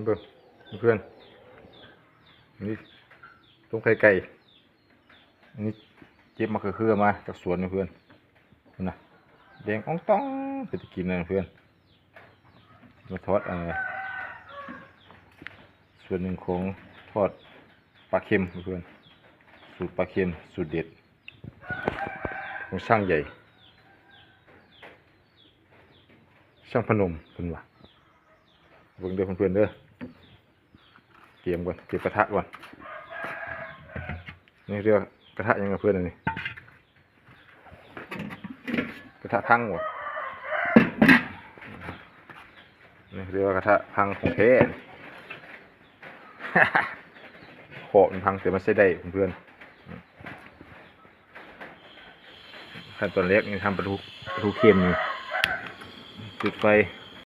ເບິ່ງເພື່ອນໆ ນີ້ຕົ້ມໄຂ່ໄກ່ ນີ້ເກັບມະເຂືອເຄືອມາຈາກສວນເພື່ອນໆ ນະ ແດງອ່ອງຕ່ອງ ເປັນຕາກິນນະເພື່ອນ. ມາທອດ ເອີ ສ່ວນໜຶ່ງຂອງທອດປາເຄັມເພື່ອນໆ ສູດປາເຄັມສູດເດັດຂອງຊ່າງໃຫຍ່ ຊ່າງພະນົມເພິ່ນວ່າ. ເບິ່ງເດີເພື່ອນໆເດີ ກຽມກ່ອນ ກຽມກະທະກ່ອນ. ນີ້ເອີ້ນກະທະຫຍັງເພື່ອນອັນນີ້? ກະທະພັງບໍ? ນີ້ເອີ້ນວ່າກະທະພັງຂອງແທ້. ເຄາະມັນພັງແຕ່ມັນໃຊ້ໄດ້ເພື່ອນໆ. ຂັ້ນຕອນແລກນີ້ທຳປາທູ ປາທູເຄັມນີ້ ຈຸດໄຟ